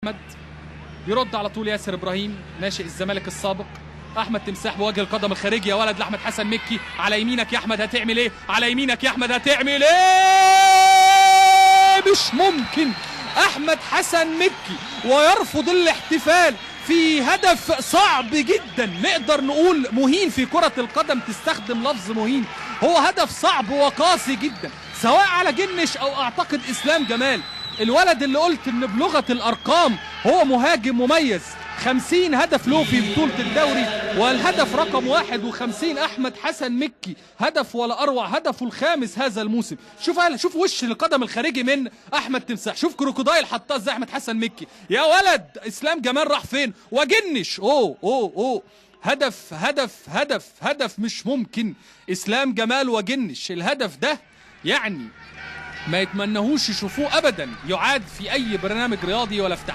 احمد، يرد على طول ياسر ابراهيم ناشئ الزمالك السابق. احمد تمساح بوجه القدم الخارجي يا ولد لاحمد حسن مكي، على يمينك يا احمد هتعمل ايه؟ على يمينك يا احمد هتعمل ايه؟ مش ممكن، احمد حسن مكي ويرفض الاحتفال في هدف صعب جدا، نقدر نقول مهين في كرة القدم، تستخدم لفظ مهين، هو هدف صعب وقاسي جدا سواء على جنش او اعتقد اسلام جمال، الولد اللي قلت ان بلغة الارقام هو مهاجم مميز، 50 هدف له في بطولة الدوري، والهدف رقم 51 احمد حسن مكي، هدف ولا اروع، هدفه الخامس هذا الموسم. شوف وش القدم الخارجي من احمد تمساح، شوف crocodile حطها ازاي احمد حسن مكي، يا ولد اسلام جمال راح فين وجنش، اوه اوه اوه، هدف هدف هدف هدف مش ممكن، اسلام جمال وجنش، الهدف ده يعني ما يتمنهوش يشوفوه ابدا يعاد في اي برنامج رياضي ولا في